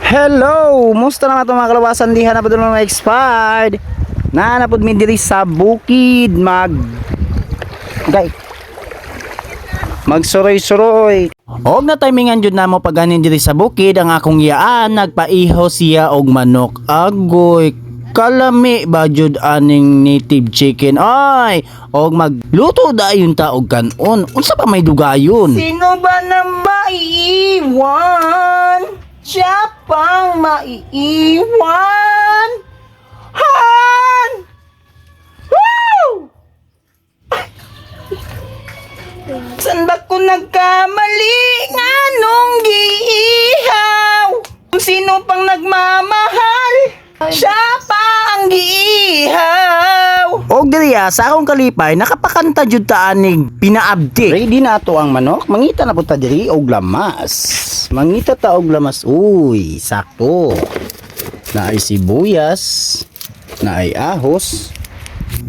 Hello! Musta naman itong mga kalawasan? Diha na po doon mga expired. Na po mi diri sa bukid mag. Gay. Magsuroy-suroy. Og na timingan jud namo paganin diri sa bukid ang akong iyaan, nagpaihaw siya og manok. Agoy, kalami ba jud aning native chicken, ay? Og magluto dayon ta og kanon. Unsa pa may dugayon? Sino ba na maiiwan? Siya pang maiiwan. Han! Woo! San ba ko nagkamali? Nganong giihaw? Sino pang nagmamahal? Siya pa ang giihaw. Og diriya sa akong kalipay, nakapakanta jud ta anig pinaabdi. Ready na ato ang manok. Mangita na pud ta diri og lamas. Mangita ta og lamas. Uy, sakto. Naay sibuyas, naay ahos.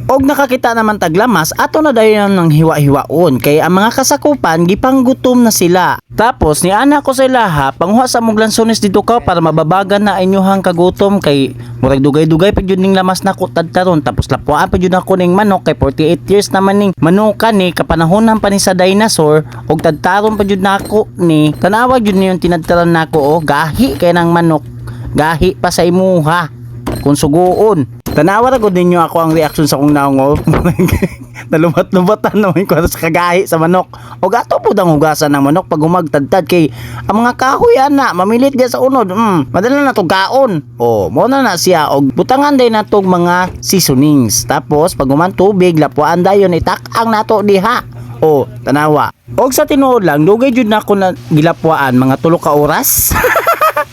Og nakakita naman taglamas, ato na dayon ng hiwa-hiwaon kay ang mga kasakupan gipanggutom na sila. Tapos ni ana ko sa ilaha, panguha sa mong lansones dito ka para mababagan na inyohang kagutom kay murag dugay-dugay pa jud ning lamas nako tadtaron. Tapos lapuan pa jud ako ning manok kay 48 years naman ning manukan ni, kapanahonan pa ni sa dinosaur, og tadtaron pa jud nako ni. Tanawa jud niyong tinadtaran nako, oh, gahi kay nang manok, gahi pa sa imuha kung suguon. Tanawa ra gud ninyo ako ang reaksyon sa kong naong. Nalubat-lubatan naman ko sa kagahi sa manok. O ato pud ang hugasan ng manok pag humagtadtad kay ang mga kahoy ana mamilit diya sa unod. Madala na to gaon. O mo na na siya, og butangan day natog mga seasonings. Tapos pag human tubig, lapuan dayon, itak-ang nato diha. O tanawa. Og sa tinuod lang, dugay jud nako na gilapwaan, mga 3 ka oras.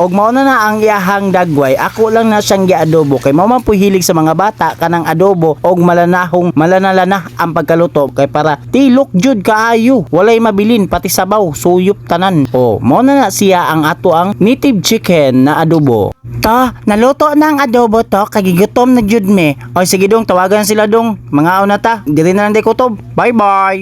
Og mao na na ang iyahang dagway, ako lang na siyang giadobo kay mao man po'y hilig sa mga bata kanang adobo og malanahong malanalana ang pagkaluto kay para tilok jud kaayo. Walay mabilin, pati sabaw, suyop tanan. O mao na na siya ang ato ang native chicken na adobo. Ta, naluto na ang adobo to, kagigutom na jud me. Oy, sige dong, tawagan sila dong. Mga na ta, diri na lang di kutob. Bye bye.